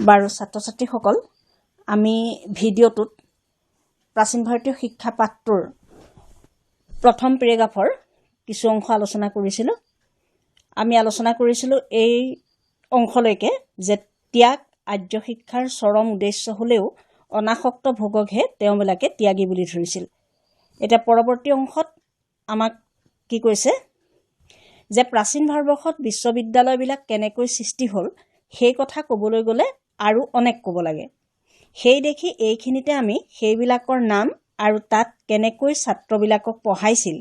বাৰু ছাত্ৰ ছাত্ৰীসকল, আমি ভিডিঅ'টোত প্ৰাচীন ভাৰতীয় শিক্ষা পাঠটোৰ প্ৰথম পেৰেগ্ৰাফৰ কিছু অংশ আলোচনা কৰিছিলোঁ। আমি আলোচনা কৰিছিলোঁ এই অংশলৈকে যে ত্যাগ আৰ্য শিক্ষাৰ চৰম উদ্দেশ্য হ'লেও অনাসক্ত ভোগকহে তেওঁবিলাকে ত্যাগী বুলি ধৰিছিল। এতিয়া পৰৱৰ্তী অংশত আমাক কি কৈছে যে প্ৰাচীন ভাৰতবৰ্ষত বিশ্ববিদ্যালয়বিলাক কেনেকৈ সৃষ্টি হ'ল, সেই কথা ক'বলৈ গ'লে আৰু অনেক ক'ব লাগে। সেই দেখি এইখিনিতে আমি সেইবিলাকৰ নাম আৰু তাত কেনেকৈ ছাত্ৰবিলাকক পঢ়াইছিল,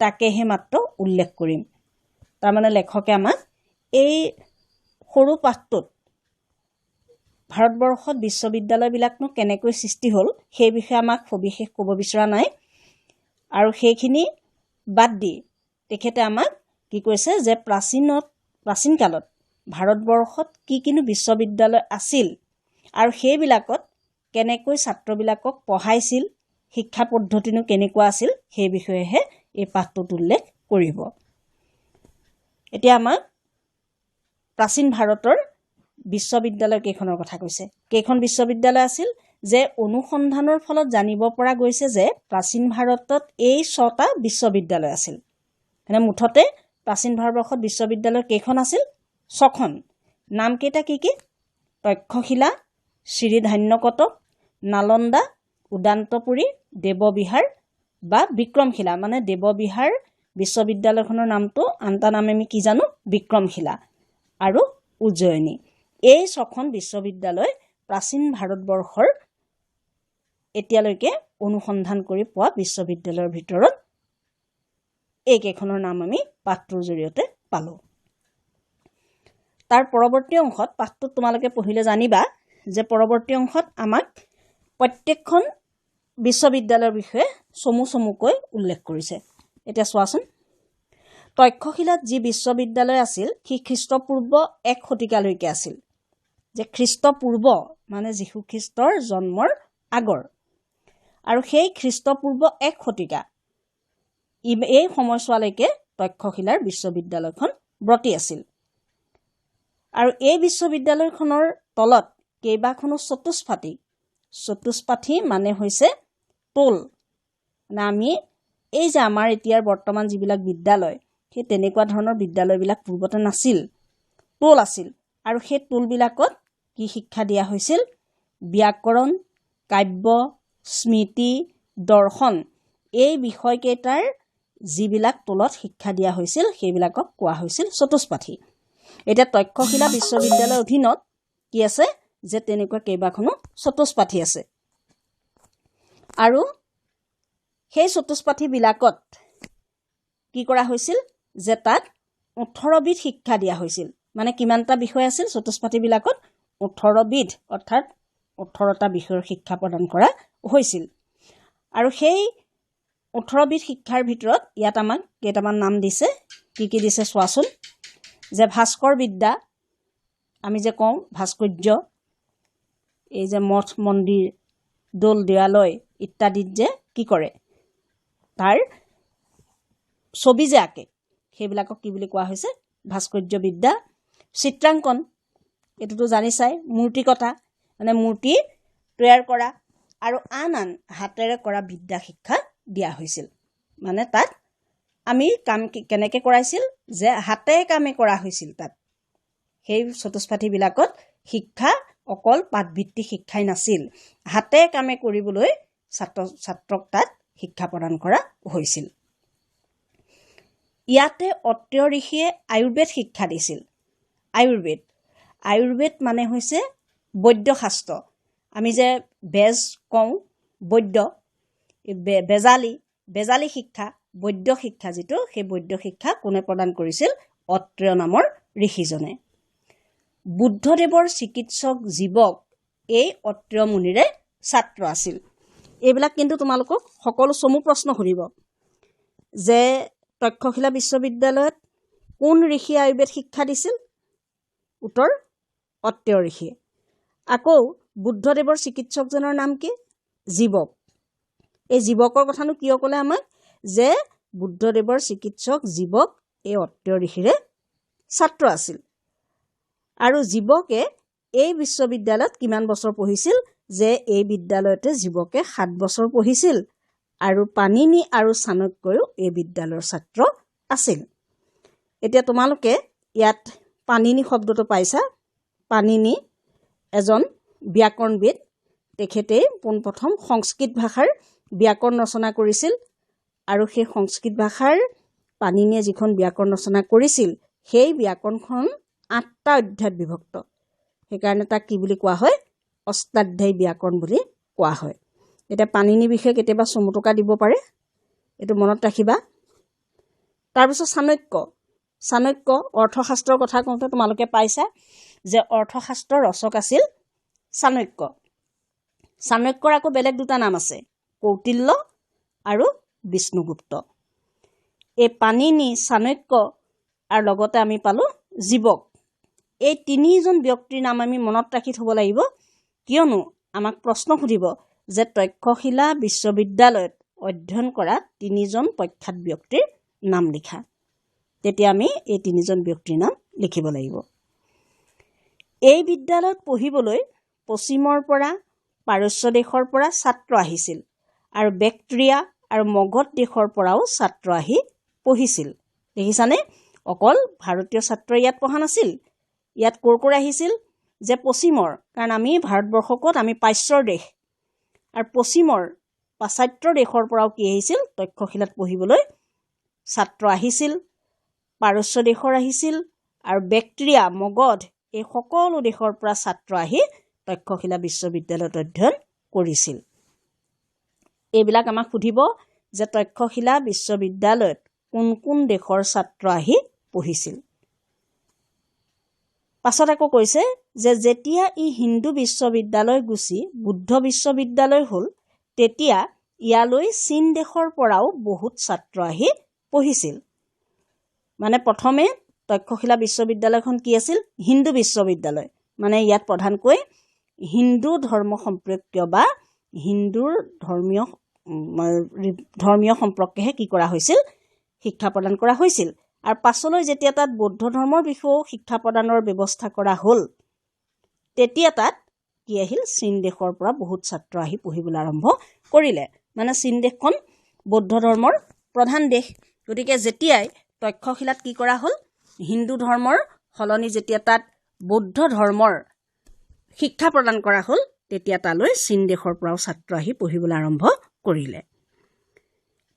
তাকেহে মাত্ৰ উল্লেখ কৰিম। তাৰমানে লেখকে আমাক এই সৰু পাঠটোত ভাৰতবৰ্ষত বিশ্ববিদ্যালয়বিলাকনো কেনেকৈ সৃষ্টি হ'ল, সেই বিষয়ে আমাক সবিশেষ ক'ব বিচৰা নাই আৰু সেইখিনি বাদ দি তেখেতে আমাক কি কৈছে যে প্ৰাচীন কালত ভাৰতবৰ্ষত কি কিনো বিশ্ববিদ্যালয় আছিল আৰু সেইবিলাকত কেনেকৈ ছাত্ৰবিলাকক পঢ়াইছিল, শিক্ষা পদ্ধতিনো কেনেকুৱা আছিল, সেই বিষয়েহে এই পাঠটোত উল্লেখ কৰিব। এতিয়া আমাক প্ৰাচীন ভাৰতৰ বিশ্ববিদ্যালয় কেইখনৰ কথা কৈছে। কেইখন বিশ্ববিদ্যালয় আছিল যে অনুসন্ধানৰ ফলত জানিব পৰা গৈছে যে প্ৰাচীন ভাৰতত এই ছটা বিশ্ববিদ্যালয় আছিল। মানে মুঠতে প্ৰাচীন ভাৰতবৰ্ষত বিশ্ববিদ্যালয় কেইখন আছিল? ছখন। নামকেইটা কি কি? তক্ষশিলা, শ্ৰীধান্যকটক, নালন্দা, উদান্তপুৰী, দেৱবিহাৰ বা বিক্ৰমশিলা। মানে দেৱবিহাৰ বিশ্ববিদ্যালয়খনৰ নামটো আন এটা নাম আমি কি জানো? বিক্ৰমশিলা আৰু উজ্জয়িনী। এই ছখন বিশ্ববিদ্যালয় প্ৰাচীন ভাৰতবৰ্ষৰ এতিয়ালৈকে অনুসন্ধান কৰি পোৱা বিশ্ববিদ্যালয়ৰ ভিতৰত এইকেইখনৰ নাম আমি পাঠটোৰ জৰিয়তে পালোঁ। তাৰ পৰৱৰ্তী অংশত পাঠটোত তোমালোকে পঢ়িলে জানিবা যে পৰৱৰ্তী অংশত আমাক প্ৰত্যেকখন বিশ্ববিদ্যালয়ৰ বিষয়ে চমু চমুকৈ উল্লেখ কৰিছে। এতিয়া চোৱাচোন, তক্ষশিলাত যি বিশ্ববিদ্যালয় আছিল, সি খ্ৰীষ্টপূৰ্ব 1 শতিকালৈকে আছিল। যে খ্ৰীষ্টপূৰ্ব মানে যীশুখ্ৰীষ্টৰ জন্মৰ আগৰ, আৰু সেই খ্ৰীষ্টপূৰ্ব 1 শতিকা এই সময়ছোৱালৈকে তক্ষশিলাৰ বিশ্ববিদ্যালয়খন ব্ৰতী আছিল। আৰু এই বিশ্ববিদ্যালয়খনৰ তলত কেইবাখনো চতুষ্পাঠী, চতুষ্পাঠী মানে হৈছে টোল, মানে আমি এই যে আমাৰ এতিয়াৰ বৰ্তমান যিবিলাক বিদ্যালয়, সেই তেনেকুৱা ধৰণৰ বিদ্যালয়বিলাক পূৰ্বতে নাছিল, টোল আছিল। আৰু সেই টোলবিলাকত কি শিক্ষা দিয়া হৈছিল? ব্যাকৰণ, কাব্য, স্মৃতি, দৰ্শন, এই বিষয়কেইটাৰ যিবিলাক টোলত শিক্ষা দিয়া হৈছিল, সেইবিলাকক কোৱা হৈছিল চতুষ্পাঠী। এতিয়া তক্ষশিলা বিশ্ববিদ্যালয়ৰ অধীনত কি আছে যে তেনেকুৱা কেইবাখনো চতুষ্পাঠী আছে আৰু সেই চতুষ্পাঠীবিলাকত কি কৰা হৈছিল যে তাত 18বিধ শিক্ষা দিয়া হৈছিল। মানে কিমানটা বিষয় আছিল চতুষ্পাঠীবিলাকত? 18বিধ, অৰ্থাৎ 18টা বিষয়ৰ শিক্ষা প্ৰদান কৰা হৈছিল। আৰু সেই 18বিধ শিক্ষাৰ ভিতৰত ইয়াত আমাক কেইটামান নাম দিছে। কি কি দিছে চোৱাচোন, যে ভাস্কৰ বিদ্যা, আমি যে কওঁ ভাস্কৰ্য, এই যে মঠ মন্দিৰ, দৌল দেৱালয় ইত্যাদিত যে কি কৰে, তাৰ ছবি যে আঁকে, সেইবিলাকক কি বুলি কোৱা হৈছে? ভাস্কৰ্য বিদ্যা। চিত্ৰাংকন, এইটোতো জানিছাই, মূৰ্তি কটা মানে মূৰ্তি তৈয়াৰ কৰা, আৰু আন আন হাতেৰে কৰা বিদ্যা শিক্ষা দিয়া হৈছিল। মানে তাত আমি কাম কেনেকৈ কৰাইছিল যে হাতে কামে কৰা হৈছিল তাত। সেই চতুষ্পাঠীবিলাকত শিক্ষা অকল পাঠভিত্তিক শিক্ষাই নাছিল, হাতে কামে কৰিবলৈ ছাত্ৰক তাত শিক্ষা প্ৰদান কৰা হৈছিল। ইয়াতে অত্ৰেয় ঋষিয়ে আয়ুৰ্বেদ শিক্ষা দিছিল। আয়ুৰ্বেদ মানে হৈছে বৈদ্যশাস্ত্ৰ। আমি যে বেজ কওঁ, বৈদ্য, বেজালি, বেজালি শিক্ষা, বৈদ্য শিক্ষা যিটো, সেই বৈদ্য শিক্ষা কোনে প্ৰদান কৰিছিল? অত্ৰেয় নামৰ ঋষিজনে। বুদ্ধদেৱৰ চিকিৎসক জীৱক এই অত্ৰেয় মুনিৰে ছাত্ৰ আছিল। এইবিলাক কিন্তু তোমালোকক সকলো চমু প্ৰশ্ন সুধিব যে তক্ষশিলা বিশ্ববিদ্যালয়ত কোন ঋষিয়ে আয়ুৰ্বেদ শিক্ষা দিছিল? উত্তৰ অত্ৰেয় ঋষিয়ে। আকৌ বুদ্ধদেৱৰ চিকিৎসকজনৰ নাম কি? জীৱক। এই জীৱকৰ কথানো কিয় ক'লে আমাক? যে বুদ্ধদেৱৰ চিকিৎসক জীৱক এই অত্ৰেয় ঋষিৰে ছাত্ৰ আছিল আৰু জীৱকে এই বিশ্ববিদ্যালয়ত কিমান বছৰ পঢ়িছিল, যে এই বিদ্যালয়তে জীৱকে 7 বছৰ পঢ়িছিল আৰু পাণিনি আৰু চাণক্যয়ো এই বিদ্যালয়ৰ ছাত্ৰ আছিল। এতিয়া তোমালোকে ইয়াত পাণিনি শব্দটো পাইছা। পাণিনি এজন ব্যাকৰণবিদ, তেখেতেই পোনপ্ৰথম সংস্কৃত ভাষাৰ ব্যাকৰণ ৰচনা কৰিছিল আৰু সেই সংস্কৃত ভাষাৰ পাণিনিয়ে যিখন ব্যাকৰণ ৰচনা কৰিছিল সেই ব্যাকৰণখন 8টা অধ্যায়ত বিভক্ত, সেইকাৰণে তাক কি বুলি কোৱা হয়, অষ্টাধ্যায়ী ব্যাকৰণ বুলি কোৱা হয়। এতিয়া পাণিনিৰ বিষয়ে কেতিয়াবা চমুটোকা দিব পাৰে, এইটো মনত ৰাখিবা। তাৰপিছত চাণক্য, চাণক্য অৰ্থশাস্ত্ৰৰ কথা কওঁতে তোমালোকে পাইছা যে অৰ্থশাস্ত্ৰৰ ৰচক আছিল চাণক্য। চাণক্যৰ আকৌ বেলেগ দুটা নাম আছে, কৌটিল্য আৰু বিষ্ণুগুপ্ত। এই পাণিনি, চাণক্য আৰু লগতে আমি পালোঁ জীৱক। এই তিনিজন ব্যক্তিৰ নাম আমি মনত ৰাখি থ'ব লাগিব, কিয়নো আমাক প্ৰশ্ন সুধিব যে তক্ষশিলা বিশ্ববিদ্যালয়ত অধ্যয়ন কৰা তিনিজন প্ৰখ্যাত ব্যক্তিৰ নাম লিখা। তেতিয়া আমি এই তিনিজন ব্যক্তিৰ নাম লিখিব লাগিব। এই বিদ্যালয়ত পঢ়িবলৈ পশ্চিমৰ পৰা, পাৰস্য দেশৰ পৰা ছাত্ৰ আহিছিল আৰু বেক্ট্ৰিয়া আৰু মগধ দেশৰ পৰাও ছাত্ৰ আহি পঢ়িছিল। দেখিছানে, অকল ভাৰতীয় ছাত্ৰই ইয়াত পঢ়া নাছিল, ইয়াত ক'ৰ ক'ৰ আহিছিল যে পশ্চিমৰ, কাৰণ আমি ভাৰতবৰ্ষ ক'ত, আমি প্ৰাচ্যৰ দেশ, আৰু পশ্চিমৰ পাশ্চাত্য দেশৰ পৰাও কি আহিছিল, তক্ষশিলাত পঢ়িবলৈ ছাত্ৰ আহিছিল, পাৰস্য দেশৰ আহিছিল আৰু বেক্ট্ৰিয়া, মগধ এই সকলো দেশৰ পৰা ছাত্ৰ আহি তক্ষশিলা বিশ্ববিদ্যালয়ত অধ্যয়ন কৰিছিল। এইবিলাক আমাক সুধিব যে তক্ষশিলা বিশ্ববিদ্যালয়ত কোন কোন দেশৰ ছাত্ৰ আহি পঢ়িছিল। পাছত আকৌ কৈছে যে যেতিয়া ই হিন্দু বিশ্ববিদ্যালয় গুচি বুদ্ধ বিশ্ববিদ্যালয় হ'ল, তেতিয়া ইয়ালৈ চীন দেশৰ পৰাও বহুত ছাত্ৰ আহি পঢ়িছিল। মানে প্ৰথমে তক্ষশিলা বিশ্ববিদ্যালয়খন কি আছিল, হিন্দু বিশ্ববিদ্যালয়, মানে ইয়াত প্ৰধানকৈ হিন্দু ধৰ্ম সম্পৰ্কীয় বা হিন্দুৰ ধৰ্মীয় সম্পৰ্কেহে কি কৰা হৈছিল, শিক্ষা প্ৰদান কৰা হৈছিল। আৰু পাছলৈ যেতিয়া তাত বৌদ্ধ ধৰ্মৰ বিষয়েও শিক্ষা প্ৰদানৰ ব্যৱস্থা কৰা হ'ল, তেতিয়া তাত কি আহিল, চীন দেশৰ পৰা বহুত ছাত্ৰ আহি পঢ়িবলৈ আৰম্ভ কৰিলে। মানে চীন দেশখন বৌদ্ধ ধৰ্মৰ প্ৰধান দেশ, গতিকে যেতিয়াই তক্ষশিলাত কি কৰা হ'ল, হিন্দু ধৰ্মৰ সলনি যেতিয়া তাত বৌদ্ধ ধৰ্মৰ শিক্ষা প্ৰদান কৰা হ'ল, তেতিয়া তালৈ চীন দেশৰ পৰাও ছাত্ৰ আহি পঢ়িবলৈ আৰম্ভ কৰিলে।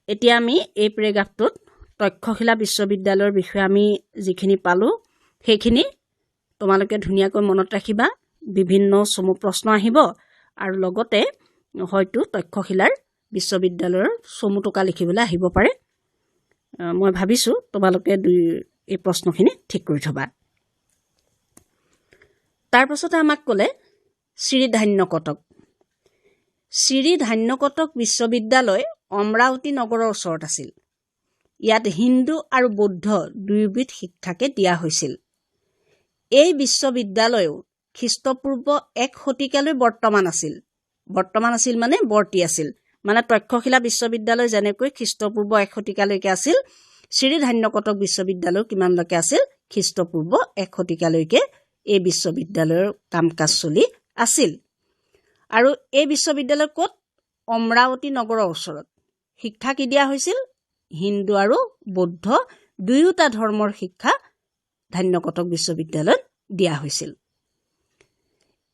এতিয়া আমি এই পেৰেগ্ৰাফটোত তক্ষশিলা বিশ্ববিদ্যালয়ৰ বিষয়ে আমি যিখিনি পালোঁ সেইখিনি তোমালোকে ধুনীয়াকৈ মনত ৰাখিবা। বিভিন্ন চমু প্ৰশ্ন আহিব আৰু লগতে হয়তো তক্ষশিলাৰ বিশ্ববিদ্যালয়ৰ চমু টোকা লিখিবলৈ আহিব পাৰে। মই ভাবিছোঁ তোমালোকে এই প্ৰশ্নখিনি ঠিক কৰি থবা। তাৰপাছতে আমাক ক'লে শ্ৰীধান্যকটক। শ্ৰীধান্যকটক বিশ্ববিদ্যালয় অমৰাৱতী নগৰৰ ওচৰত আছিল। ইয়াত হিন্দু আৰু বৌদ্ধ দুয়োবিধ শিক্ষাকে দিয়া হৈছিল। এই বিশ্ববিদ্যালয়ো খ্ৰীষ্টপূৰ্ব 1 শতিকালৈ বৰ্তমান আছিল। বৰ্তমান আছিল মানে বৰ্তি আছিল, মানে তক্ষশিলা বিশ্ববিদ্যালয় যেনেকৈ খ্ৰীষ্টপূৰ্ব 1 শতিকালৈকে আছিল, শ্ৰীধান্যকটক বিশ্ববিদ্যালয় কিমানলৈকে আছিল, খ্ৰীষ্টপূৰ্ব 1 শতিকালৈকে এই বিশ্ববিদ্যালয়ৰ কাম কাজ চলি আছিল। আৰু এই বিশ্ববিদ্যালয় ক'ত, অমৰাৱতী নগৰৰ ওচৰত। শিক্ষা কি দিয়া হৈছিল, হিন্দু আৰু বৌদ্ধ দুয়োটা ধৰ্মৰ শিক্ষা ধান্যকটক বিশ্ববিদ্যালয়ত দিয়া হৈছিল।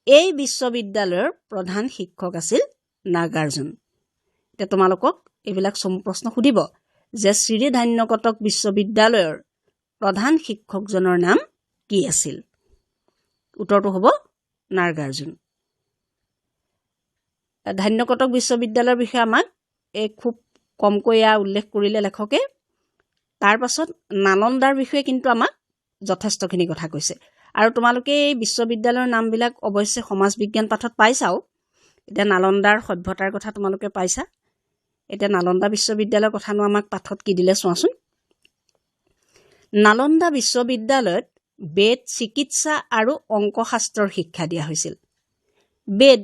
এই বিশ্ববিদ্যালয়ৰ প্ৰধান শিক্ষক আছিল নাগাৰ্জুন। এতিয়া তোমালোকক এইবিলাক চমু প্ৰশ্ন সুধিব যে শ্ৰীধান্যকটক বিশ্ববিদ্যালয়ৰ প্ৰধান শিক্ষকজনৰ নাম কি আছিল, উত্তৰটো হ'ব নাগাৰ্জুন। ধান্যকটক বিশ্ববিদ্যালয়ৰ বিষয়ে আমাক এই খুব কমকৈ এয়া উল্লেখ কৰিলে লেখকে। তাৰ পাছত নালন্দাৰ বিষয়ে কিন্তু আমাক যথেষ্টখিনি কথা কৈছে। আৰু তোমালোকে এই বিশ্ববিদ্যালয়ৰ নামবিলাক অৱশ্যে সমাজ বিজ্ঞান পাঠত পাইছাও। এতিয়া নালন্দাৰ সভ্যতাৰ কথা তোমালোকে পাইছা। এতিয়া নালন্দা বিশ্ববিদ্যালয়ৰ কথানো আমাক পাঠত কি দিলে চোৱাচোন। নালন্দা বিশ্ববিদ্যালয়ত বেদ, চিকিৎসা আৰু অংকশাস্ত্ৰৰ শিক্ষা দিয়া হৈছিল। বেদ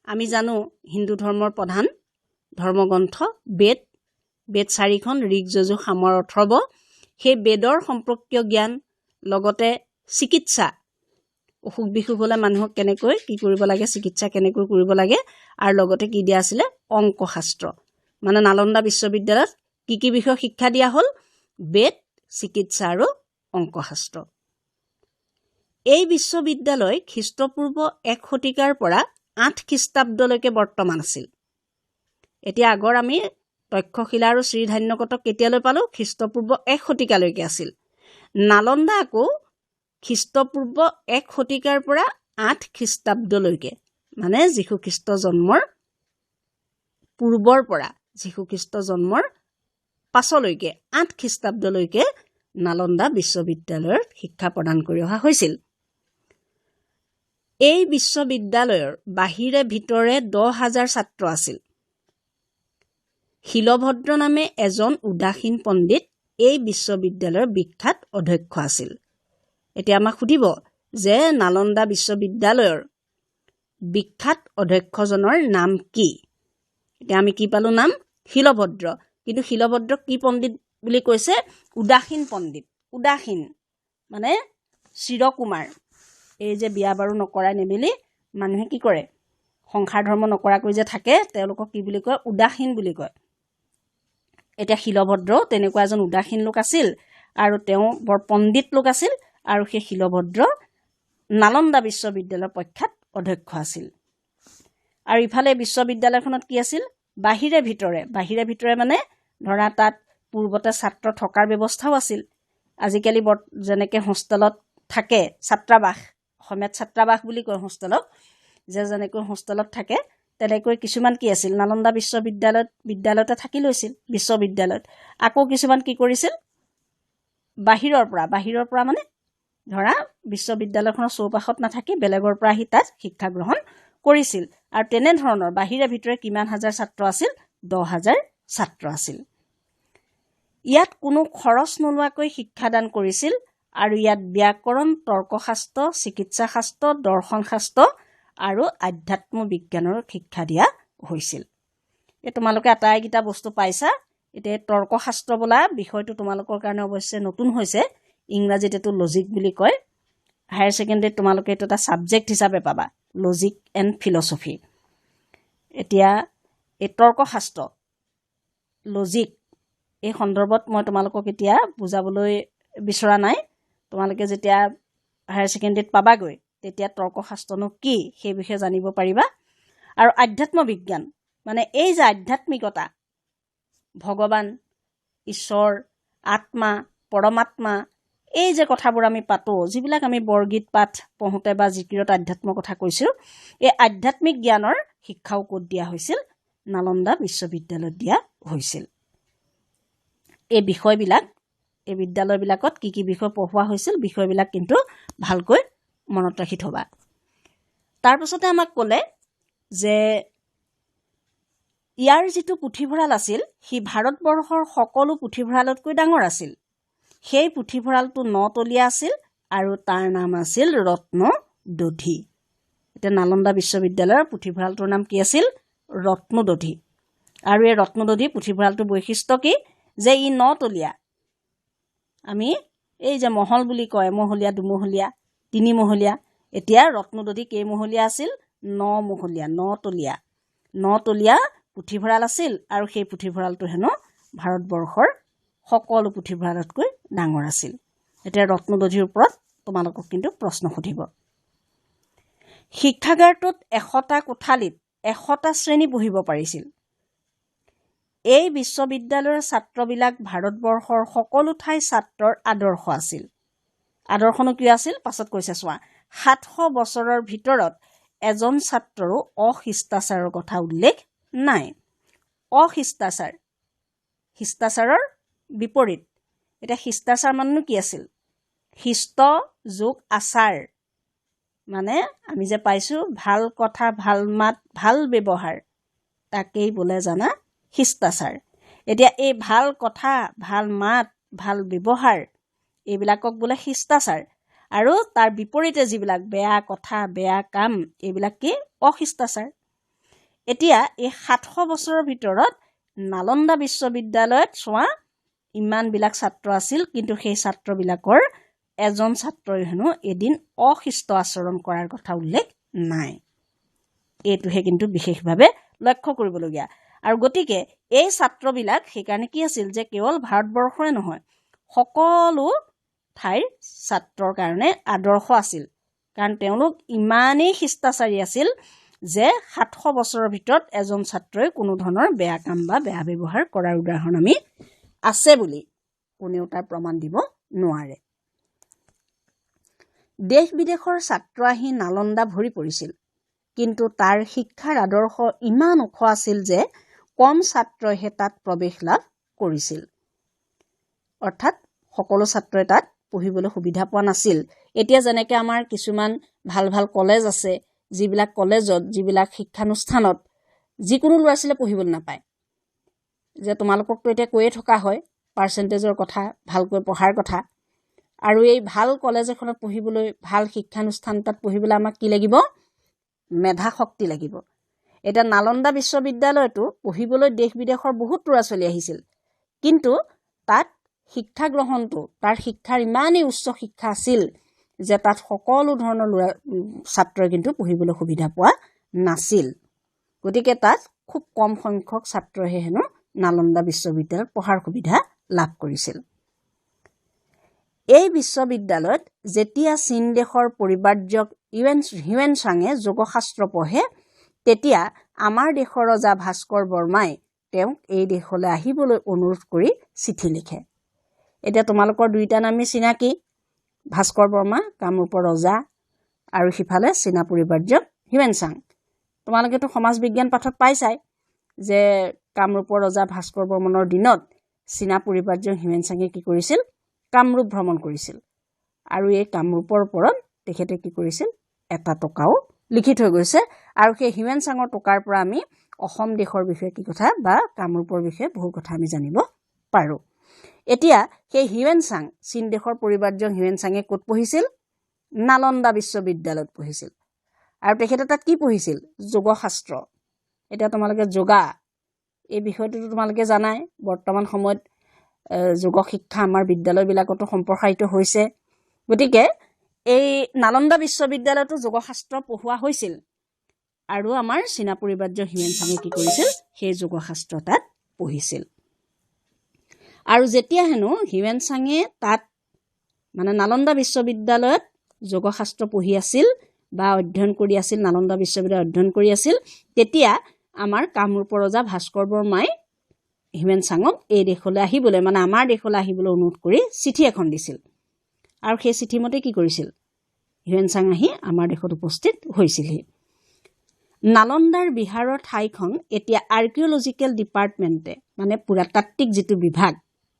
আমি জানো হিন্দু ধৰ্মৰ প্ৰধান ধৰ্মগ্ৰন্থ বেদ। বেদ চাৰিখন, ঋক, যজু, সামৰ, অথৰ্ব। সেই বেদৰ সম্পৰ্কীয় জ্ঞান, লগতে চিকিৎসা, অসুখ বিসুখ হ'লে মানুহক কেনেকৈ কি কৰিব লাগে, চিকিৎসা কেনেকৈ কৰিব লাগে, আৰু লগতে কি দিয়া আছিলে? অংকশাস্ত্ৰ। মানে নালন্দা বিশ্ববিদ্যালয়ত কি কি বিষয়ৰ শিক্ষা দিয়া হ'ল? বেদ, চিকিৎসা আৰু অংকশাস্ত্ৰ। এই বিশ্ববিদ্যালয় খ্ৰীষ্টপূৰ্ব 1 শতিকাৰ পৰা 8 খ্ৰীষ্টাব্দলৈকে বৰ্তমান আছিল। এতিয়া আগৰ আমি তক্ষশিলা আৰু শ্ৰীধান্যকটক কেতিয়ালৈ পালোঁ? খ্ৰীষ্টপূৰ্ব 1 শতিকালৈকে আছিল। নালন্দা আকৌ খ্ৰীষ্টপূৰ্ব 1 শতিকাৰ পৰা 8 খ্ৰীষ্টাব্দলৈকে, মানে যীশুখ্ৰীষ্ট জন্মৰ পূৰ্বৰ পৰা যীশুখ্ৰীষ্ট জন্মৰ পাছলৈকে 8 খ্ৰীষ্টাব্দলৈকে নালন্দা বিশ্ববিদ্যালয়ত শিক্ষা প্ৰদান কৰি অহা হৈছিল। এই বিশ্ববিদ্যালয়ৰ বাহিৰে ভিতৰে 10,000 ছাত্ৰ আছিল। শিলভদ্ৰ নামে এজন উদাসীন পণ্ডিত এই বিশ্ববিদ্যালয়ৰ বিখ্যাত অধ্যক্ষ আছিল। এতিয়া আমাক সুধিব যে নালন্দা বিশ্ববিদ্যালয়ৰ বিখ্যাত অধ্যক্ষজনৰ নাম কি? এতিয়া আমি কি পালোঁ নাম? শিলভদ্ৰ। কিন্তু শিলভদ্ৰক কি পণ্ডিত বুলি কৈছে? উদাসীন পণ্ডিত। উদাসীন মানে চিৰকুমাৰ। এই যে বিয়া বাৰু নকৰাই নেমেলি মানুহে কি কৰে, সংসাৰ ধৰ্ম নকৰাকৈ যে থাকে, তেওঁলোকক কি বুলি কয়? উদাসীন বুলি কয়। এতিয়া শিলভদ্ৰ তেনেকুৱা এজন উদাসীন লোক আছিল আৰু তেওঁ বৰ পণ্ডিত লোক আছিল, আৰু সেই শিলভদ্ৰ নালন্দা বিশ্ববিদ্যালয়ৰ প্ৰখ্যাত অধ্যক্ষ আছিল। আৰু ইফালে বিশ্ববিদ্যালয়খনত কি আছিল? বাহিৰে ভিতৰে, বাহিৰে ভিতৰে মানে ধৰা তাত পূৰ্বতে ছাত্ৰ থকাৰ ব্যৱস্থাও আছিল। আজিকালি যেনেকৈ হোষ্টেলত থাকে ছাত্ৰাবাস, অসমীয়াত ছাত্ৰাবাস বুলি কয় হোষ্টেলক, যে যেনেকৈ হোষ্টেলত থাকে তেনেকৈ কিছুমান কি আছিল, নালন্দা বিশ্ববিদ্যালয়ত বিদ্যালয়তে থাকি লৈছিল বিশ্ববিদ্যালয়ত। আকৌ কিছুমান কি কৰিছিল, বাহিৰৰ পৰা, বাহিৰৰ পৰা মানে ধৰা বিশ্ববিদ্যালয়খনৰ চৌপাশত নাথাকি বেলেগৰ পৰা আহি তাত শিক্ষা গ্ৰহণ কৰিছিল। আৰু তেনেধৰণৰ বাহিৰে ভিতৰে কিমান হাজাৰ ছাত্ৰ আছিল? 10,000 ছাত্ৰ আছিল। ইয়াত কোনো খৰচ নোলোৱাকৈ শিক্ষাদান কৰিছিল আৰু ইয়াত ব্যাকৰণ, তৰ্কশাস্ত্ৰ, চিকিৎসাশাস্ত্ৰ, দৰ্শনশাস্ত্ৰ আৰু আধ্যাত্ম বিজ্ঞানৰ শিক্ষা দিয়া হৈছিল। এই তোমালোকে আটাইকেইটা বস্তু পাইছা। এতিয়া তৰ্কশাস্ত্ৰ বোলা বিষয়টো তোমালোকৰ কাৰণে অৱশ্যে নতুন হৈছে, ইংৰাজীত এইটো লজিক বুলি কয়। হায়াৰ ছেকেণ্ডেৰীত তোমালোকে এইটো এটা ছাবজেক্ট হিচাপে পাবা, লজিক এণ্ড ফিলচফি। এতিয়া এই তৰ্কশাস্ত্ৰ, লজিক, এই সন্দৰ্ভত মই তোমালোকক এতিয়া বুজাবলৈ বিচৰা নাই। তোমালোকে যেতিয়া হায়াৰ ছেকেণ্ডেৰীত পাবাগৈ তেতিয়া তৰ্কশাস্ত্ৰনো কি সেই বিষয়ে জানিব পাৰিবা। আৰু আধ্যাত্ম বিজ্ঞান মানে এই যে আধ্যাত্মিকতা, ভগৱান, ঈশ্বৰ, আত্মা, পৰমাত্মা, এই যে কথাবোৰ আমি পাতোঁ, যিবিলাক আমি বৰগীত পাঠ পঢ়োঁতে বা জিকিৰত আধ্যাত্মৰ কথা কৈছোঁ, এই আধ্যাত্মিক জ্ঞানৰ শিক্ষাও ক'ত দিয়া হৈছিল? নালন্দা বিশ্ববিদ্যালয়ত দিয়া হৈছিল। এই বিষয়বিলাক, এই বিদ্যালয়বিলাকত কি কি বিষয় পঢ়োৱা হৈছিল, বিষয়বিলাক কিন্তু ভালকৈ মনত ৰাখি থবা। তাৰপাছতে আমাক ক'লে যে ইয়াৰ যিটো পুথিভঁৰাল আছিল সি ভাৰতবৰ্ষৰ সকলো পুথিভঁৰালতকৈ ডাঙৰ আছিল। সেই পুথিভঁৰালটো 9তলীয়া আছিল আৰু তাৰ নাম আছিল ৰত্নদধি। এতিয়া নালন্দা বিশ্ববিদ্যালয়ৰ পুথিভঁৰালটোৰ নাম কি আছিল? ৰত্নদধি। আৰু এই ৰত্নদধি পুথিভঁৰালটোৰ বৈশিষ্ট্য কি? যে ই 9তলীয়া। আমি এই যে মহল বুলি কয়, এমহলীয়া, দুমহলীয়া, তিনিমহলীয়া, এতিয়া ৰত্নদধি কেইমহলীয়া আছিল? 9মহলীয়া, 9তলীয়া। 9তলীয়া পুথিভঁৰাল আছিল আৰু সেই পুথিভঁৰালটো হেনো ভাৰতবৰ্ষৰ সকলো পুথিভঁৰালতকৈ ডাঙৰ আছিল। এতিয়া ৰত্নদধিৰ ওপৰত তোমালোকক কিন্তু প্ৰশ্ন সুধিব। শিক্ষাগাৰটোত 100টা কোঠালিত 100টা শ্ৰেণী পঢ়িব পাৰিছিল। এই বিশ্ববিদ্যালয়ৰ ছাত্ৰবিলাক ভাৰতবৰ্ষৰ সকলো ঠাইৰ ছাত্ৰৰ আদৰ্শ আছিল। আদৰ্শনো কিয় আছিল পাছত কৈছে চোৱা, 700 বছৰৰ ভিতৰত এজন ছাত্ৰৰো অশিষ্টাচাৰৰ কথা উল্লেখ নাই। অশিষ্টাচাৰ, শিষ্টাচাৰৰ বিপৰীত। এতিয়া শিষ্টাচাৰ মানেনো কি আছিল? শিষ্ট যোগ আচাৰ, মানে আমি যে পাইছোঁ ভাল কথা, ভাল মাত, ভাল ব্যৱহাৰ, তাকেই বোলে জানা শিষ্টাচাৰ। এতিয়া এই ভাল কথা, ভাল মাত, ভাল ব্যৱহাৰ, এইবিলাকক বোলে শিষ্টাচাৰ। আৰু তাৰ বিপৰীতে যিবিলাক বেয়া কথা, বেয়া কাম, এইবিলাক কি? অশিষ্টাচাৰ। এতিয়া এই 700 বছৰৰ ভিতৰত নালন্দা বিশ্ববিদ্যালয়ত চোৱা ইমানবিলাক ছাত্ৰ আছিল, কিন্তু সেই ছাত্ৰবিলাকৰ এজন ছাত্ৰই হেনো এদিন অশিষ্ট আচৰণ কৰাৰ কথা উল্লেখ নাই। এইটোহে কিন্তু বিশেষভাৱে লক্ষ্য কৰিবলগীয়া। আৰু গতিকে এই ছাত্ৰবিলাক সেইকাৰণে কি আছিল যে কেৱল ভাৰতবৰ্ষৰে নহয়, সকলো ঠাইৰ ছাত্ৰৰ কাৰণে আদৰ্শ আছিল। কাৰণ তেওঁলোক ইমানেই শিষ্টাচাৰী আছিল যে 700 বছৰৰ ভিতৰত এজন ছাত্ৰই কোনো ধৰণৰ বেয়া কাম বা বেয়া ব্যৱহাৰ কৰাৰ উদাহৰণ আমি আছে বুলি কোনেও তাৰ প্ৰমাণ দিব নোৱাৰে। দেশ বিদেশৰ ছাত্ৰ আহি নালন্দা ভৰি পৰিছিল, কিন্তু তাৰ শিক্ষাৰ আদৰ্শ ইমান ওখ আছিল যে কম ছাত্ৰইহে তাত প্ৰৱেশ লাভ কৰিছিল। অৰ্থাৎ সকলো ছাত্ৰই তাত পঢ়িবলৈ সুবিধা পোৱা নাছিল। এতিয়া যেনেকৈ আমাৰ কিছুমান ভাল ভাল কলেজ আছে, যিবিলাক কলেজত, যিবিলাক শিক্ষানুষ্ঠানত যিকোনো ল'ৰা ছোৱালীয়ে পঢ়িবলৈ নাপায়। যে তোমালোককতো এতিয়া কৈয়ে থকা হয় পাৰ্চেণ্টেজৰ কথা, ভালকৈ পঢ়াৰ কথা। আৰু এই ভাল কলেজ এখনত পঢ়িবলৈ, ভাল শিক্ষানুষ্ঠান এটাত পঢ়িবলৈ আমাক কি লাগিব? মেধা শক্তি লাগিব। এতিয়া নালন্দা বিশ্ববিদ্যালয়তো পঢ়িবলৈ দেশ বিদেশৰ বহুত ল'ৰা ছোৱালী আহিছিল, কিন্তু তাত শিক্ষা গ্ৰহণটো, তাৰ শিক্ষাৰ ইমানেই উচ্চ শিক্ষা আছিল যে তাত সকলো ধৰণৰ ল'ৰা ছাত্ৰই কিন্তু পঢ়িবলৈ সুবিধা পোৱা নাছিল। গতিকে তাত খুব কম সংখ্যক ছাত্ৰইহে হেনো নালন্দা বিশ্ববিদ্যালয়ত পঢ়াৰ সুবিধা লাভ কৰিছিল। এই বিশ্ববিদ্যালয়ত যেতিয়া চীন দেশৰ পৰিবাৰ্যক হিউৱেন চাঙে যোগশাস্ত্ৰ পঢ়ে, তেতিয়া আমাৰ দেশৰ ৰজা ভাস্কৰ বৰ্মাই তেওঁক এই দেশলৈ আহিবলৈ অনুৰোধ কৰি চিঠি লিখে। এতিয়া তোমালোকৰ দুইটা নামেই চিনাকি, ভাস্কৰ বৰ্মা কামৰূপৰ ৰজা আৰু সিফালে চীনা পৰিবাৰ্যক হিউৱেন চাং। তোমালোকেতো সমাজ বিজ্ঞান পাঠত পাইছাই যে কামৰূপৰ ৰজা ভাস্কৰ বৰ্মনৰ দিনত চীনা পৰিবাৰ্যক হিউৱেন চাঙে কি কৰিছিল? কামৰূপ ভ্ৰমণ কৰিছিল। আৰু এই কামৰূপৰ ওপৰত তেখেতে কি কৰিছিল? এটা টকাও লিখি থৈ গৈছে। আৰু সেই হিউৱেন চাঙৰ টকাৰ পৰা আমি অসম দেশৰ বিষয়ে কি কথা বা কামৰূপৰ বিষয়ে বহু কথা আমি জানিব পাৰোঁ। এতিয়া সেই হিউৱেন চাং, চীন দেশৰ পৰিবাৰ্যক হিউৱেন চাঙে ক'ত পঢ়িছিল? নালন্দা বিশ্ববিদ্যালয়ত পঢ়িছিল। আৰু তেখেতে তাত কি পঢ়িছিল? যোগশাস্ত্ৰ। এতিয়া তোমালোকে যোগা এই বিষয়টোতো তোমালোকে জানাই, বৰ্তমান সময়ত যোগ শিক্ষা আমাৰ বিদ্যালয়বিলাকতো সম্প্ৰসাৰিত হৈছে। গতিকে এই নালন্দা বিশ্ববিদ্যালয়তো যোগশাস্ত্ৰ পঢ়োৱা হৈছিল। আৰু আমাৰ চীনা পৰিবাৰ্যক হিউৱেন চাঙে কি কৰিছিল? সেই যোগশাস্ত্ৰ তাত পঢ়িছিল। আৰু যেতিয়া হেনো হিউৱেন চাঙে তাত মানে নালন্দা বিশ্ববিদ্যালয়ত যোগশাস্ত্ৰ পঢ়ি আছিল বা অধ্যয়ন কৰি আছিল, নালন্দা বিশ্ববিদ্যালয়ত অধ্যয়ন কৰি আছিল, তেতিয়া আমাৰ কামৰূপৰ ৰজা ভাস্কৰ বৰ্মাই হিউৱেন চাঙক এই দেশলৈ আহিবলৈ, মানে আমাৰ দেশলৈ আহিবলৈ অনুৰোধ কৰি চিঠি এখন দিছিল। আৰু সেই চিঠিমতে কি কৰিছিল? হিউৱেন চাং আহি আমাৰ দেশত উপস্থিত হৈছিলহি। নালন্দাৰ বিহাৰৰ ঠাইখন এতিয়া আৰ্কিঅলজিকেল ডিপাৰ্টমেণ্টে, মানে পুৰাতাত্ত্বিক যিটো বিভাগ,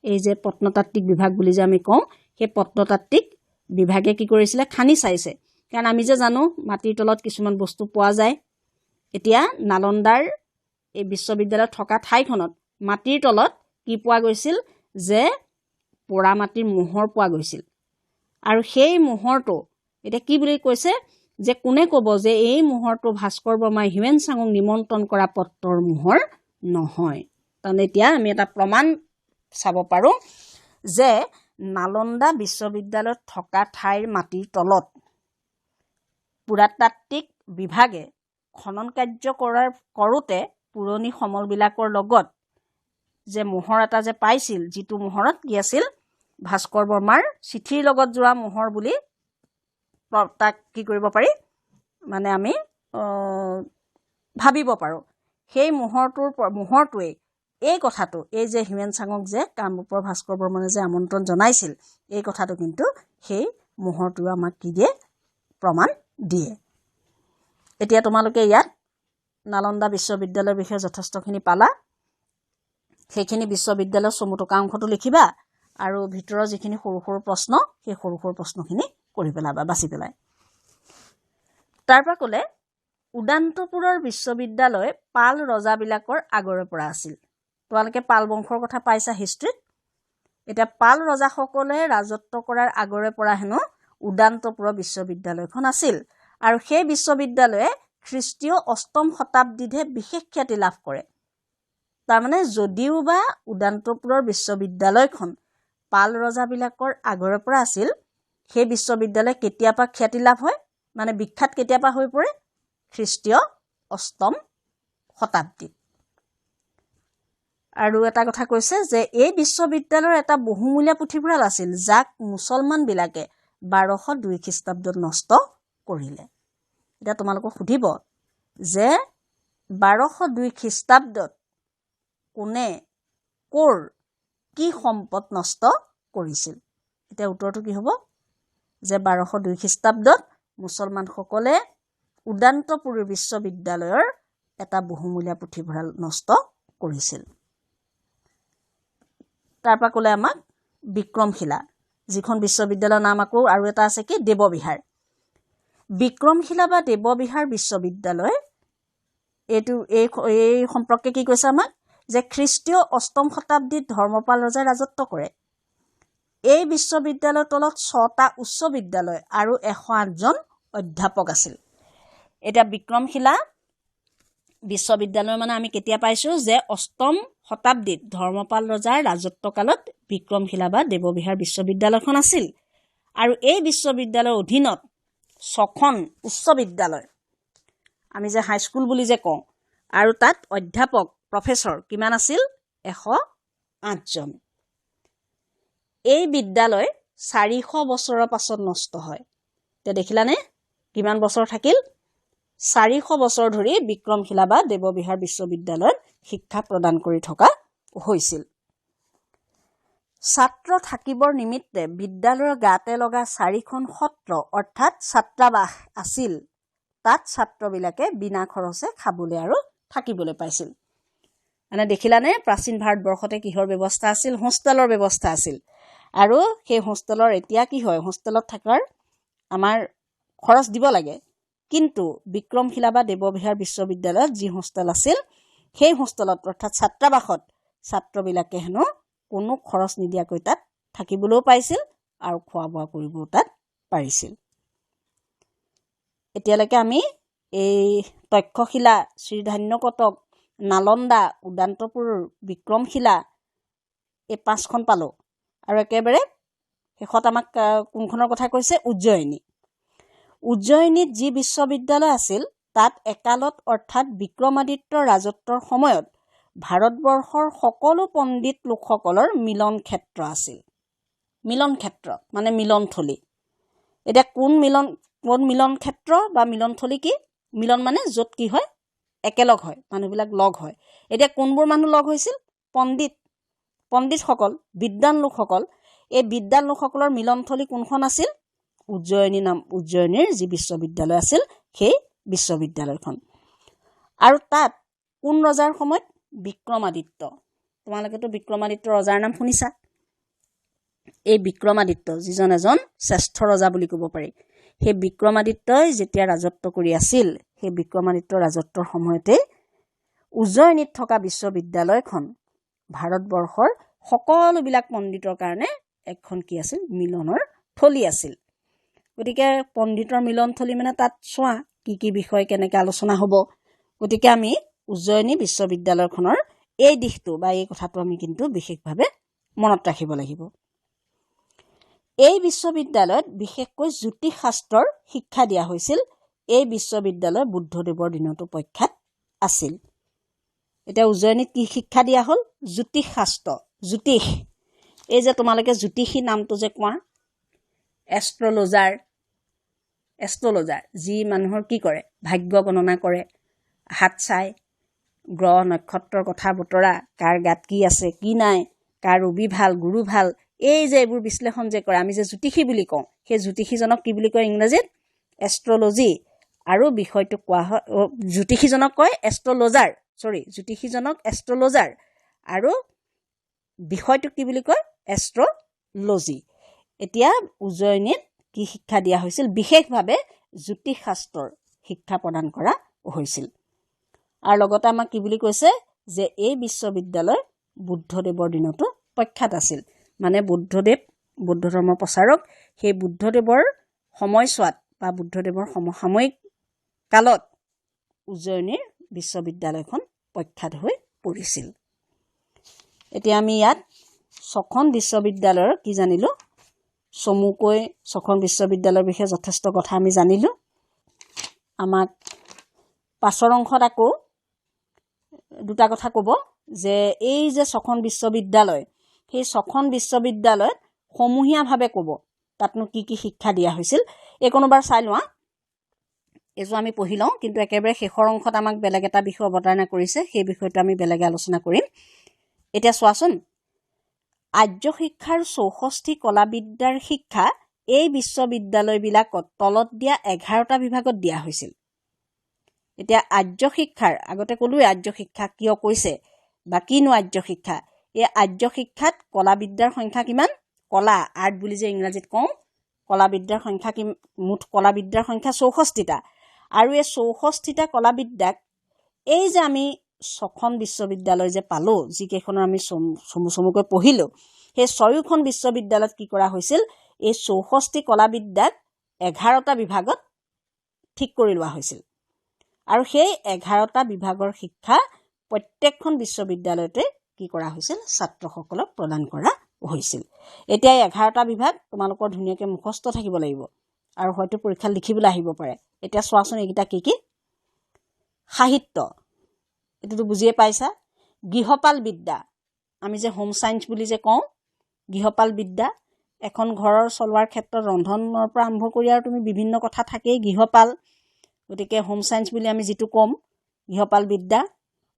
এই যে প্ৰত্নতাত্ত্বিক বিভাগ বুলি যে আমি কওঁ, সেই প্ৰত্নতাত্ত্বিক বিভাগে কি কৰিছিলে? খান্দি চাইছে। কাৰণ আমি যে জানো মাটিৰ তলত কিছুমান বস্তু পোৱা যায়। এতিয়া নালন্দাৰ এই বিশ্ববিদ্যালয়ত থকা ঠাইখনত মাটিৰ তলত কি পোৱা গৈছিল? যে পোৰা মাটিৰ মোহৰ পোৱা গৈছিল। আৰু সেই মোহৰটো এতিয়া কি বুলি কৈছে যে কোনে ক'ব যে এই মোহৰটো ভাস্কৰ বৰ্মাই হিউৱেন চাঙক নিমন্ত্ৰণ কৰা পত্ৰৰ মোহৰ নহয়। তাৰমানে এতিয়া আমি এটা প্ৰমাণ চাব পাৰোঁ যে নালন্দা বিশ্ববিদ্যালয়ত থকা ঠাইৰ মাটিৰ তলত পুৰাতাত্ত্বিক বিভাগে খনন কাৰ্য কৰোঁতে পুৰণি সমলবিলাকৰ লগত যে মোহৰ এটা যে পাইছিল, যিটো মোহৰত কি আছিল? ভাস্কৰ বৰ্মাৰ চিঠিৰ লগত যোৱা মোহৰ বুলি তাক কি কৰিব পাৰি, মানে আমি ভাবিব পাৰোঁ। সেই মোহৰটোৱেই এই কথাটো, এই যে হিউৱেন চাঙক যে কামৰূপৰ ভাস্কৰ বৰ্মনে যে আমন্ত্ৰণ জনাইছিল, এই কথাটো কিন্তু সেই মোহৰটোৱে আমাক কি দিয়ে? প্ৰমাণ দিয়ে। এতিয়া তোমালোকে ইয়াত নালন্দা বিশ্ববিদ্যালয়ৰ বিষয়ে যথেষ্টখিনি পালা। সেইখিনি বিশ্ববিদ্যালয়ৰ চমু টকা অংশটো লিখিবা আৰু ভিতৰৰ যিখিনি সৰু সৰু প্ৰশ্ন, সেই সৰু সৰু প্ৰশ্নখিনি কৰি পেলাবা বাছি পেলাই। তাৰপৰা ক'লে উদান্তপুৰৰ বিশ্ববিদ্যালয় পাল ৰজাবিলাকৰ আগৰে পৰা আছিল। তোমালোকে পাল বংশৰ কথা পাইছা হিষ্ট্ৰীত। এতিয়া পাল ৰজাসকলে ৰাজত্ব কৰাৰ আগৰে পৰা হেনো উদান্তপুৰৰ বিশ্ববিদ্যালয়খন আছিল। আৰু সেই বিশ্ববিদ্যালয়ে খ্ৰীষ্টীয় অষ্টম শতাব্দীতহে বিশেষ খ্যাতি লাভ কৰে। তাৰমানে যদিওবা উদান্তপুৰৰ বিশ্ববিদ্যালয়খন পাল ৰজাবিলাকৰ আগৰে পৰা আছিল, সেই বিশ্ববিদ্যালয় কেতিয়াৰ পৰা খ্যাতি লাভ হয়, মানে বিখ্যাত কেতিয়াৰ পৰা হৈ পৰে? খ্ৰীষ্টীয় অষ্টম শতাব্দীত। আৰু এটা কথা কৈছে যে এই বিশ্ববিদ্যালয়ৰ এটা বহুমূলীয়া পুথিভঁৰাল আছিল, যাক মুছলমানবিলাকে 1202 খ্ৰীষ্টাব্দত নষ্ট কৰিলে। এতিয়া তোমালোকক সুধিব যে 1202 খ্ৰীষ্টাব্দত কোনে ক'ৰ কি সম্পদ নষ্ট কৰিছিল? এতিয়া উত্তৰটো কি হ'ব যে 1202 খ্ৰীষ্টাব্দত মুছলমানসকলে উদান্তপুৰী বিশ্ববিদ্যালয়ৰ এটা বহুমূলীয়া পুথিভঁৰাল নষ্ট কৰিছিল। তাৰপৰা ক'লে আমাক বিক্ৰমশিলা, যিখন বিশ্ববিদ্যালয়ৰ নাম আকৌ আৰু এটা আছে কি, দেৱবিহাৰ। বিক্ৰমশিলা বা দেৱবিহাৰ বিশ্ববিদ্যালয় এইটো এই সম্পৰ্কে কি কৈছে আমাক যে খ্ৰীষ্টীয় অষ্টম শতাব্দীত ধৰ্মপাল ৰজাই ৰাজত্ব কৰে। এই বিশ্ববিদ্যালয়ৰ তলত 6টা উচ্চ বিদ্যালয় আৰু 108জন অধ্যাপক আছিল। এতিয়া বিক্ৰমশিলা বিশ্ববিদ্যালয় মানে আমি কেতিয়া পাইছোঁ যে অষ্টম শতাব্দীত ধৰ্মপাল ৰজাৰ ৰাজত্বকালত বিক্ৰমশিলা বা দেৱবিহাৰ বিশ্ববিদ্যালয়খন আছিল। আৰু এই বিশ্ববিদ্যালয়ৰ অধীনত 6খন উচ্চ বিদ্যালয়, আমি যে হাইস্কুল বুলি যে কওঁ, আৰু তাত অধ্যাপক প্ৰফেচৰ কিমান আছিল? 108জন। এই বিদ্যালয় 400 বছৰৰ পাছত নষ্ট হয়। এতিয়া দেখিলানে কিমান বছৰ থাকিল? 400 বছৰ ধৰি বিক্ৰমশিলা বা দেৱবিহাৰ বিশ্ববিদ্যালয়ত শিক্ষা প্ৰদান কৰি থকা হৈছিল। ছাত্ৰ থাকিবৰ নিমিত্তে বিদ্যালয়ৰ গাতে লগা 4খন সত্ৰ অৰ্থাৎ ছাত্ৰাবাস আছিল। তাত ছাত্ৰবিলাকে বিনা খৰচে খাবলৈ আৰু থাকিবলৈ পাইছিল। মানে দেখিলানে প্ৰাচীন ভাৰতবৰ্ষতে কিহৰ ব্যৱস্থা আছিল? হোষ্টেলৰ ব্যৱস্থা আছিল। আৰু সেই হোষ্টেলৰ এতিয়া কি হয়, হোষ্টেলত থকাৰ আমাৰ খৰচ দিব লাগে, কিন্তু বিক্ৰমশিলা বা দেৱবিহাৰ বিশ্ববিদ্যালয়ত যি হোষ্টেল আছিল সেই হোষ্টেলত অৰ্থাৎ ছাত্ৰাবাসত ছাত্ৰবিলাকে হেনো কোনো খৰচ নিদিয়াকৈ তাত থাকিবলৈও পাইছিল আৰু খোৱা বোৱা কৰিবও তাত পাৰিছিল। এতিয়ালৈকে আমি এই তক্ষশিলা, শ্ৰীধান্যকটক, নালন্দা, উদান্তপুৰ, বিক্ৰমশিলা এই 5খন পালোঁ। আৰু একেবাৰে শেষত আমাক কোনখনৰ কথা কৈছে? উজ্জয়িনী। উজ্জয়িনীত যি বিশ্ববিদ্যালয় আছিল তাত একালত অৰ্থাৎ বিক্ৰমাদিত্যৰ ৰাজত্বৰ সময়ত ভাৰতবৰ্ষৰ সকলো পণ্ডিত লোকসকলৰ মিলন ক্ষেত্ৰ আছিল। মিলন ক্ষেত্ৰ মানে মিলনথলী। এতিয়া কোন মিলন ক্ষেত্ৰ বা মিলনথলী কি? মিলন মানে য'ত কি হয়, একেলগ হয়, মানুহবিলাক লগ হয়। এতিয়া কোনবোৰ মানুহ লগ হৈছিল? পণ্ডিতসকল, বিদ্বান লোকসকল। এই বিদ্বান লোকসকলৰ মিলনথলী কোনখন আছিল? উজ্জয়িনীৰ যি বিশ্ববিদ্যালয় আছিল সেই বিশ্ববিদ্যালয়খন। আৰু তাত কোন ৰজাৰ সময়ত? বিক্ৰমাদিত্য। তোমালোকেতো বিক্ৰমাদিত্য ৰজাৰ নাম শুনিছা। এই বিক্ৰমাদিত্য যিজন এজন শ্ৰেষ্ঠ ৰজা বুলি ক'ব পাৰি, সেই বিক্ৰমাদিত্যই যেতিয়া ৰাজত্ব কৰি আছিল সেই বিক্ৰমাদিত্যৰ ৰাজত্বৰ সময়তে উজ্জয়িনীত থকা বিশ্ববিদ্যালয়খন ভাৰতবৰ্ষৰ সকলোবিলাক পণ্ডিতৰ কাৰণে এখন কি আছিল? মিলনৰ থলী আছিল। গতিকে পণ্ডিতৰ মিলনথলী মানে তাত চোৱা কি কি বিষয় কেনেকৈ আলোচনা হ'ব। গতিকে আমি উজ্জয়িনী বিশ্ববিদ্যালয়খনৰ এই দিশটো বা এই কথাটো আমি কিন্তু বিশেষভাৱে মনত ৰাখিব লাগিব। এই বিশ্ববিদ্যালয়ত বিশেষকৈ জ্যোতিষশাস্ত্ৰৰ শিক্ষা দিয়া হৈছিল। এই বিশ্ববিদ্যালয় বুদ্ধদেৱৰ দিনতো প্ৰখ্যাত আছিল। এতিয়া উজ্জয়িনীত কি শিক্ষা দিয়া হ'ল? জ্যোতিষশাস্ত্ৰ, জ্যোতিষ। এই যে তোমালোকে জ্যোতিষী নামটো যে কোৱা, এষ্ট্ৰলজাৰ, যি মানুহৰ কি কৰে, ভাগ্য গণনা কৰে, হাত চাই, গ্ৰহ নক্ষত্ৰৰ কথা বতৰা, কাৰ গাত কি আছে কি নাই, কাৰ ৰবি ভাল গুৰু ভাল, এই যে এইবোৰ বিশ্লেষণ যে কৰে, আমি যে জ্যোতিষী বুলি কওঁ, সেই জ্যোতিষীজনক কি বুলি কয় ইংৰাজীত? এষ্ট্ৰলজি। আৰু বিষয়টোক কোৱা হয়, জ্যোতিষীজনক কয় এষ্ট্ৰলজাৰ, জ্যোতিষীজনক এষ্ট্ৰলজাৰ আৰু বিষয়টোক কি বুলি কয়? এষ্ট্ৰলজি। এতিয়া উজ্জয়িনীত কি শিক্ষা দিয়া হৈছিল? বিশেষভাৱে জ্যোতিষশাস্ত্ৰৰ শিক্ষা প্ৰদান কৰা হৈছিল। আৰু লগতে আমাক কি বুলি কৈছে যে এই বিশ্ববিদ্যালয় বুদ্ধদেৱৰ দিনতো প্ৰখ্যাত আছিল। মানে বুদ্ধদেৱ বৌদ্ধ ধৰ্ম প্ৰচাৰক, সেই বুদ্ধদেৱৰ সময়ছোৱাত বা বুদ্ধদেৱৰ সমসাময়িক কালত উজ্জয়িনীৰ বিশ্ববিদ্যালয়খন প্ৰখ্যাত হৈ পৰিছিল। এতিয়া আমি ইয়াত 6খন বিশ্ববিদ্যালয়ৰ কি জানিলোঁ? চমুকৈ ছখন বিশ্ববিদ্যালয়ৰ বিষয়ে যথেষ্ট কথা আমি জানিলোঁ। আমাক পাছৰ অংশত আকৌ দুটা কথা ক'ব যে এই যে ছখন বিশ্ববিদ্যালয়, সেই ছখন বিশ্ববিদ্যালয়ত সমূহীয়াভাৱে ক'ব তাতনো কি কি শিক্ষা দিয়া হৈছিল। এই কোনোবাৰ চাই লোৱা, এইযোৰ আমি পঢ়ি লওঁ, কিন্তু একেবাৰে শেষৰ অংশত আমাক বেলেগ এটা বিষয় অৱতাৰণা কৰিছে, সেই বিষয়টো আমি বেলেগে আলোচনা কৰিম। এতিয়া চোৱাচোন, আৰ্য শিক্ষাৰ 64 কলাবিদ্যাৰ শিক্ষা এই বিশ্ববিদ্যালয়বিলাকত তলত দিয়া 11টা বিভাগত দিয়া হৈছিল। এতিয়া আৰ্য শিক্ষাৰ, আগতে ক'লোৱে আৰ্য শিক্ষা কিয় কৈছে বা কিনো আৰ্য শিক্ষা, এই আৰ্য শিক্ষাত কলাবিদ্যাৰ সংখ্যা কিমান? কলা, আৰ্ট বুলি যে ইংৰাজীত কওঁ, কলাবিদ্যাৰ সংখ্যা কি? মুঠ কলাবিদ্যাৰ সংখ্যা 64টা। আৰু এই 64টা কলাবিদ্যাক এই যে আমি ছখন বিশ্ববিদ্যালয় যে পালোঁ, যিকেইখনৰ আমি চমু চমুকৈ পঢ়িলোঁ, সেই ছয়োখন বিশ্ববিদ্যালয়ত কি কৰা হৈছিল? এই 64 কলাবিদ্যাক 11টা বিভাগত ঠিক কৰি লোৱা হৈছিল। আৰু সেই 11টা বিভাগৰ শিক্ষা প্ৰত্যেকখন বিশ্ববিদ্যালয়তে কি কৰা হৈছিল? ছাত্ৰসকলক প্ৰদান কৰা হৈছিল। এতিয়া এই 11টা বিভাগ তোমালোকৰ ধুনীয়াকৈ মুখস্থ থাকিব লাগিব আৰু হয়তো পৰীক্ষাত লিখিবলৈ আহিব পাৰে। এতিয়া চোৱাচোন এইকেইটা কি কি? সাহিত্য, এইটোতো বুজিয়ে পাইছা। গৃহপাল বিদ্যা, আমি যে হোম চায়েন্স বুলি যে কওঁ, গৃহপাল বিদ্যা, এখন ঘৰৰ চলোৱাৰ ক্ষেত্ৰত ৰন্ধনৰ পৰা আৰম্ভ কৰি আৰু তুমি বিভিন্ন কথা থাকেই গৃহপাল, গতিকে হোম চায়েন্স বুলি আমি যিটো ক'ম, গৃহপাল বিদ্যা।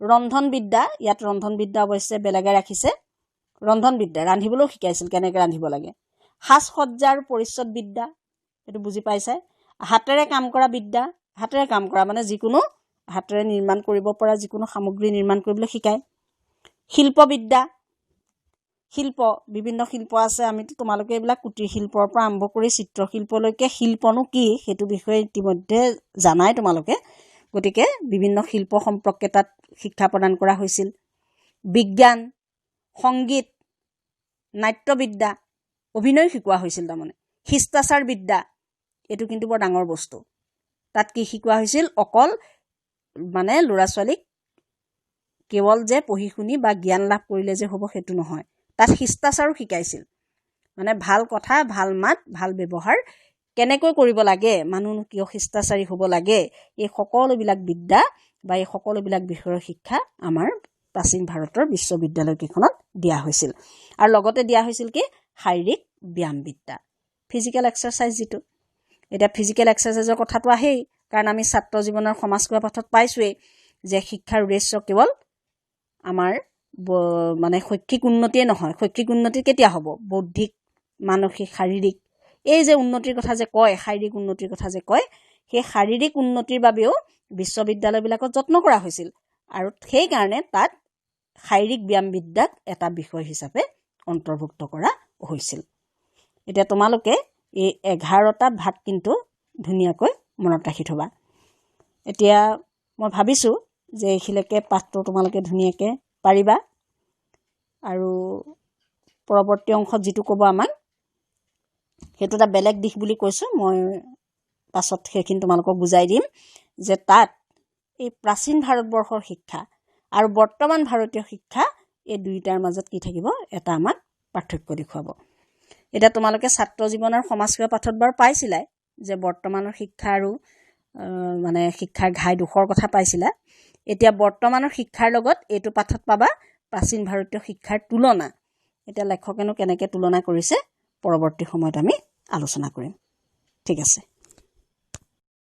ৰন্ধন বিদ্যা, ইয়াত ৰন্ধন বিদ্যা অৱশ্যে বেলেগে ৰাখিছে, ৰন্ধন বিদ্যা ৰান্ধিবলৈও শিকাইছিল কেনেকৈ ৰান্ধিব লাগে। সাজ সজ্জা আৰু পৰিচ্ছদ বিদ্যা, এইটো বুজি পাইছাই। হাতেৰে কাম কৰা বিদ্যা, হাতেৰে কাম কৰা মানে যিকোনো হাতেৰে নিৰ্মাণ কৰিব পৰা যিকোনো সামগ্ৰী নিৰ্মাণ কৰিবলৈ শিকায়। শিল্পবিদ্যা, শিল্প, বিভিন্ন শিল্প আছে, আমিতো তোমালোকে এইবিলাক কুটিৰ শিল্পৰ পৰা আৰম্ভ কৰি চিত্ৰশিল্পলৈকে শিল্পনো কি সেইটো বিষয়ে ইতিমধ্যে জানাই তোমালোকে, গতিকে বিভিন্ন শিল্প সম্পৰ্কে তাত শিক্ষা প্ৰদান কৰা হৈছিল। বিজ্ঞান, সংগীত, নাট্যবিদ্যা, অভিনয় শিকোৱা হৈছিল তাৰমানে। শিষ্টাচাৰ বিদ্যা, এইটো কিন্তু বৰ ডাঙৰ বস্তু, তাত কি শিকোৱা হৈছিল? অকল মানে ল'ৰা ছোৱালীক কেৱল যে পঢ়ি শুনি বা জ্ঞান লাভ কৰিলে যে হ'ব সেইটো নহয়, তাত শিষ্টাচাৰো শিকাইছিল। মানে ভাল কথা, ভাল মাত, ভাল ব্যৱহাৰ কেনেকৈ কৰিব লাগে, মানুহনো কিয় শিষ্টাচাৰী হ'ব লাগে, এই সকলোবিলাক বিদ্যা বা এই সকলোবিলাক বিষয়ৰ শিক্ষা আমাৰ প্ৰাচীন ভাৰতৰ বিশ্ববিদ্যালয়কেইখনত দিয়া হৈছিল। আৰু লগতে দিয়া হৈছিল কি? শাৰীৰিক ব্যায়াম বিদ্যা, ফিজিকেল এক্সাৰচাইজ যিটো। এতিয়া ফিজিকেল এক্সাৰচাইজৰ কথাটো আহেই, কাৰণ আমি ছাত্ৰ জীৱনৰ সমাজসেৱা পাঠত পাইছোঁৱেই যে শিক্ষাৰ উদ্দেশ্য কেৱল আমাৰ মানে শৈক্ষিক উন্নতিয়ে নহয়, শৈক্ষিক উন্নতি কেতিয়া হ'ব? বৌদ্ধিক, মানসিক, শাৰীৰিক, এই যে উন্নতিৰ কথা যে কয়, শাৰীৰিক উন্নতিৰ কথা যে কয়, সেই শাৰীৰিক উন্নতিৰ বাবেও বিশ্ববিদ্যালয়বিলাকত যত্ন কৰা হৈছিল। আৰু সেইকাৰণে তাত শাৰীৰিক ব্যায়াম বিদ্যাক এটা বিষয় হিচাপে অন্তৰ্ভুক্ত কৰা হৈছিল। এতিয়া তোমালোকে এই 11টা ভাগ কিন্তু ধুনীয়াকৈ মনত ৰাখি থ'বা। এতিয়া মই ভাবিছোঁ যে এইখিনিলৈকে পাঠটো তোমালোকে ধুনীয়াকৈ পাৰিবা। আৰু পৰৱৰ্তী অংশত যিটো ক'ব আমাক সেইটো এটা বেলেগ দিশ বুলি কৈছোঁ, মই পাছত সেইখিনি তোমালোকক বুজাই দিম যে তাত এই প্ৰাচীন ভাৰতবৰ্ষৰ শিক্ষা আৰু বৰ্তমান ভাৰতীয় শিক্ষা এই দুয়োটাৰ মাজত কি থাকিব, এটা আমাক পাৰ্থক্য দেখুৱাব। এতিয়া তোমালোকে ছাত্ৰ জীৱনৰ সমাজসেৱা পাঠত বাৰু পাইছিলাই যে বৰ্তমানৰ শিক্ষা আৰু মানে শিক্ষাৰ ঘাই দোষৰ কথা পাইছিলা। এতিয়া বৰ্তমানৰ শিক্ষাৰ লগত এইটো পাঠত পাবা প্ৰাচীন ভাৰতীয় শিক্ষাৰ তুলনা। এতিয়া লেখকেনো কেনেকৈ তুলনা কৰিছে পৰৱৰ্তী সময়ত আমি আলোচনা কৰিম। ঠিক আছে।